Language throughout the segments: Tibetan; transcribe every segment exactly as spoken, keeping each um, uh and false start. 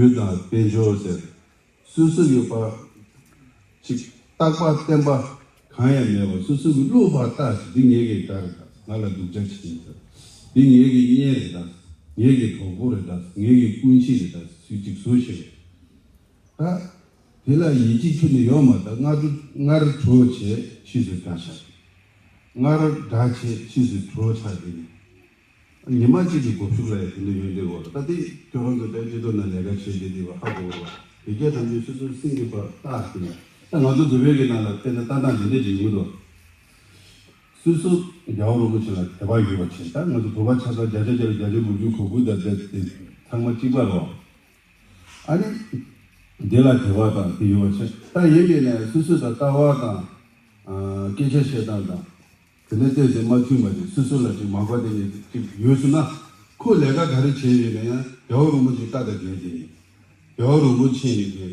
རྒྱུ་དང་དཔལ་འབྱོར་ཟེར། སོ་སོ་ཡོད་པ་ཅིག་རྟག་པ་བརྟན་པ་གང་ཡང་མེད་པ། སོ་སོ་གི་བློ་ཕར་བལྟ་ཞིག་འདི་ངེད་ཀྱི་དགྲ་རེད་ད། ང་ལ་སྡུག་ཅག་བྱེད་ཀྱི་ད། འདི་ངེད་ཀྱི་གཉེན་རེད་ད། ངེད་ཀྱི་གྲོགས་པོ་རེད་ད། ངེད་ཀྱི་སྤུན་མཆེད་རེད་ད། ཚུལ་ཅིག་བཟོ་ཞིག་རེད་ད། དེ་ལ་ཡིད་ཆེས་ཁྱོན་ནས་ཡོད་མ་ད། སྔར་སྔར་གྲོགས་བྱས་ཕྱིས་སུ་དགྲ་ཆགས། སྔར་དགྲ་བྱས་ཕྱིས་སུ་གྲོགས་ཆགས་དེ་ནི། ཉི་མ་གཅིག་གི་སྒོ་ཕྱུགས་ལ་ཡང་དེ་འདྲ་ཡོང་བསྡད་ཡོད་རེད། ད་དེ་ཁྱོད་རང་ཚོ་ད་སྤྱི་ཚོགས་ནང་ལས་ཀ་བྱེད་བསྡད་བསྡད་པ་ཧ་གོ་གི་རེད་བ། དེ་གས་ཐམས་ཅད་སོ་སོའི་སེམས་ཀྱི་བར་བརྟག་ཟིན། ད་ང་ཚོ་འདུ་བའི་གི་ནང་ལ་དཔེར་ན་ལྟ་སྟངས་འདི་འདྲ་ཅིག་ཡོང་གི་འདུག་སོ་སོ་རྒྱལ་བ་རིན་པོ་ཆེ་ལ་དད་པ་ཡོད་པ་བྱས། ད་ང་ཚོ་བོད་པ་ཆ་ཚང་བརྒྱ་ཆ་བརྒྱ་ལ་བརྒྱ་ཆ་དགུ་བཅུ་གོ་དགུ་དང་བསྡད་དེ་ཚང་མ་གཅིག་པ་རེད་བ། ཨ་ནི་འདི་ལ་དད་པ་དང་དེ་ཡོད་པ་བྱས། ད་ཡིན་པས་ན་སོ་སོ་དང་ལྟ་བ་དང་། ཨ། སྐད་ཆ་བཤད་སྟངས་དང་། དེ་ནས་བལྟས་ཚེ་མ་མཐུན་པ་ཅིག་སོ་སོ་ལ་ཅིག་མ་དགའ་དེ་འདྲ་ཅིག་ཡོད་སོང་ན། ཁོ་ལས་ཀ་ག་རེ་བྱས་ཡོད་ན་ཡང་རྒྱལ་བ་རིན་པོ་ཆེ་ལྟ་དང་འགལ་ཏེ་ཡིན། རྒྱལ་བ་རིན་པོ་ཆེ་ཡིན་ཏེ།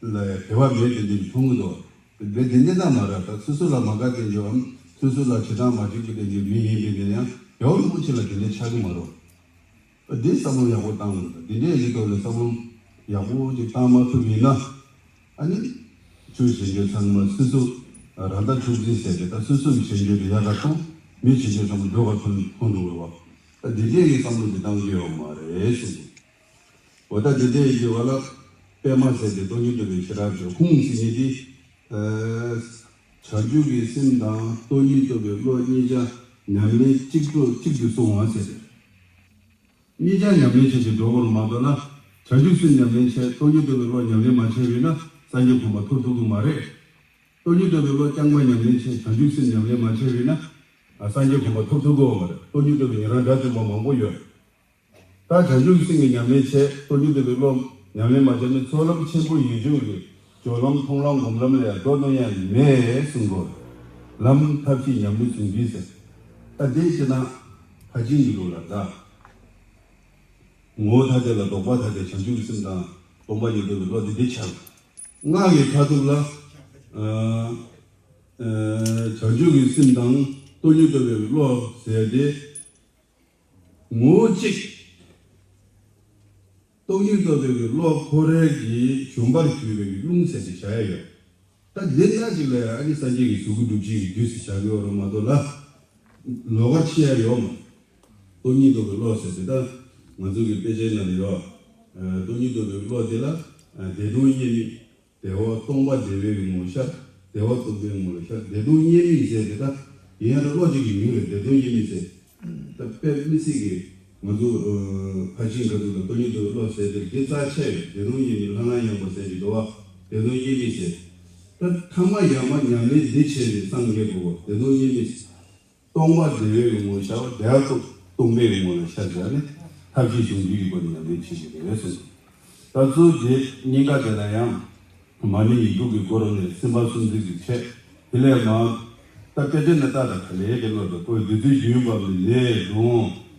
ཨ། ལ་ཡང་དད་པ་མེད་དེ་འདྲ་མཐོང་གི་འདུག་དེ་དེ་འདྲ་ན་མ་རེད། ད་སོ་སོ་ལ་མ་དགའ་དེ་འདྲའམ་སོ་སོ་ལ་བྱེད་སྟངས་མ་འགྲིག་པ་དེ་འདྲ་མི་ཡིན་པས་ན་ཡང་རྒྱལ་བ་རིན་པོ་ཆེ་ལ་དེ་འདྲ་ཆགས་ཀྱི་མ་རེད། འདི་བསམ་བློ་ཡག་པོ་བཏང་དགོས། འདི་འདྲའི་ཡི་ཐོག་ལ་བསམ་བློ་ཡག་པོ་ཅིག་བཏང་མ་ཐུབ་ཡིན་ན། ཨ་ནི་ཆོས་བྱེད་མཁན་ཚང་མ་སོ་སོ་ར་མཐའ་འཁྲུག་འཛིང་ཟེར་ཏེ། ད་སོ་སོ་གི་བྱེད་འགྱུར་དེ་ཡག་ག་མཐོང་། མི་བྱེད་འགྱུར་ཚང་མ་འགྲོ་ག་མཐོང་མཐོང་འགྲོ་དགོས་པ། ད་འདི་འདྲའི་གི་བསམ་བློ་འདི་བཏང་རྒྱུ་ཡོད་མ་རེད་ཟེར་གྱི། འོ་ད་འདི་འདྲའི་གི་བ་ལ་པདྨ་ཟེར་ཏེ་སྟོང་ཉིད་རྟོགས་པའི་ཤེས་རབ་ཀྱི་ཁུངས་ཟེར་མཁན་འདི། ཨ། བྱང་ཆུབ་ཀྱི་སེམས་དང་སྟོང་ཉིད་རྟོགས་པའི་བློ་གཉིས་ཆ་ཉམས་ལེན་གཅིག་ཏུ་གཅིག་ཏུ་སོང་བ་ཟེར་ཏེ། གཉིས་ཆ་ཉམས་ལེན་བྱས་ཏེ་འགྲོ་དགོས་རེད་མ་གཏོགས་ན། བྱང་ཆུབ་སེམས་ཉམས་ལེན་བྱས། སྟོང་ཉིད་རྟོགས་པའི་བློ་ཉམས་ལེན་མ་བྱས་པ་ཡིན་ན་སངས་རྒྱས་གོ་འཕང་ཐོབ་ཐུབ་ཀྱི་མ་རེད། སྟོང་ཉིད་རྟོགས་པའི་བློ་རྐྱང་པ་ཉམས་ལེན་བྱས། བྱང་ཆུབ་སེམས་ཉམས་ལེན་མ་བྱས་པ་ཡིན་ན། ཨ། སངས་རྒྱས་གོ་འཕང་ཐོབ་ཐུབ་ཀྱི་ཡོད་མ་རེད། སྟོང་ཉིད་རྟོགས་པའི་ཉན་རང་དགྲ་བཅོམ་པ་མང་པོ་ཡོད། ད་བྱང་ཆུབ་སེམས་ཀྱི་ཉམས་ལེན་བྱས། སྟོང་ཉིད་རྟོགས་པའི་བློ་ཉམས་ལེན་མ་བྱས་ན་ཚོགས་ལམ་ཆེན་པོ་ཡིད་འབྱུང་གི་སྦྱོར་ལམ་མཐོང་ལམ་སྒོམ་ལམ་ལ་ཡང་འགྲོ་གནང་ཡ་མེད་གསུངས་པ། ལམ་ཐབས་ཤེས་ཉམས་ལེན་ཟུང་འབྲེལ་ཟེར། ད་དེ་བྱས་ན་ཕར་ཕྱིན་གྱི་ལུགས་ལ་ད། ངོ་བོ་ཐ་དད་ལ་ལྡོག་པ་ཐ་དད། བྱང་ཆུབ་ཀྱི་སེམས་དང་སྟོང་པ་ཉིད་རྟོགས་པའི་བློ་དེ་དེ་ཆགས། སྔགས་ཀྱི་མཐར་ཐུག་ལ། ཨ། ཨ། བྱང་ཆུབ་ཀྱི་སེམས་དང་སྟོང་ཉིད་རྟོགས་པའི་བློ་ཟེར་ཏེ། ངོ་བོ་གཅིག་སྟོང་ཉིད་རྟོགས་པའི་བློ་ཁོ་རའི་གི་བྱུང་བར་གྱུར་པའི་རླུང་ཟེར་ཏེ་བྱ་ཡ་ཡོད། ད་འདི་ལྟ་ཅིག་ལ་ཡང་ཨ་ནི་སངས་རྒྱས་ཀྱི་གཟུགས་སྐུ་སྒྲུབ་བྱེད་ཀྱི་རྒྱུ་ཟེར་བྱ་དགོས་རེད་མ་གཏོགས་ལ། ལོགས་ཀར་ཕྱིན་ཡ་ཡོད་མ། སྟོང་ཉིད་རྟོགས་པའི་བློ་ཟེར་ཏེ་ད་ང་ཚོ་གི་དཔེ་ཆའི་ནང་ལ་ཡོད། ཨ། སྟོང་ཉིད་རྟོགས་པའི་བློ་དེ་ལ། ཨ། བདེ་སྟོང་དབྱེར་མེད། བདེ་བ་སྟོང་པ་བདེ་བའི་ངོ་ཤར། བདེ་བ་སྟོང་པའི་ངོ་ལ་ཤར། བདེ་སྟོང་དབྱེར་མེད་ཟེར་དེ་ད་ཡིན་ཡང་བློ་གཅིག་གི་མིང་རེད། བདེ་སྟོང་དབྱེར་མེད་ཟེར། ད་དཔེ་མི་སྲིད་ཀྱི་ང་ཚོ། ཨ། ཕར་ཕྱིན་ག་ཚོད་ལ་སྟོང་ཉིད་རྟོགས་པའི་བློ་ཟེར་དེ་དེ་རྩ་ཆེ་བས། བདེ་སྟོང་དབྱེར་མེད་ལྷ་ལ་ཡང་པོ་ཟེར་གྱི་འདུག་བ། བདེ་སྟོང་དབྱེར་མེད་ཟེར། ད་ཐ་མ་ཡང་མ་ཉམས་ལེན་འདི་བྱས་ནས་སངས་རྒྱས་དགོས་པ། བདེ་སྟོང་དབྱེར་མེད་ཟེར། སྟོང་པ་བདེ་བའི་ངོ་ཤར་བ། བདེ་བ་སྟོང་སྟོང་པའི་ངོ་ལ་ཤར་བྱས་ནས་ཐབས་ཤེས་ཟུང་འབྲེལ་གྱི་སྒོ་ནས་ཉམས་ལེན་བྱེད་ཀྱི་རེད་གསུངས། ད་གཙོ་དེ་སྙིང་ག་དེ་ལ་ཡང་མ་ཎི་ཡིག་དྲུག་གི་སྐོར་ནས་སེམས་དཔའ་སུམ་བརྩེགས་ཀྱི་ཆེད། དེ་ལས་མ། ད་དཔེ་ཆ་ནས་ལྟ་དང་ག་ལེ་གི་བློ་དང་ཁོའི་བདུད་རྩིའི་རྒྱུན་བབས་ནས་ལས་རུང་།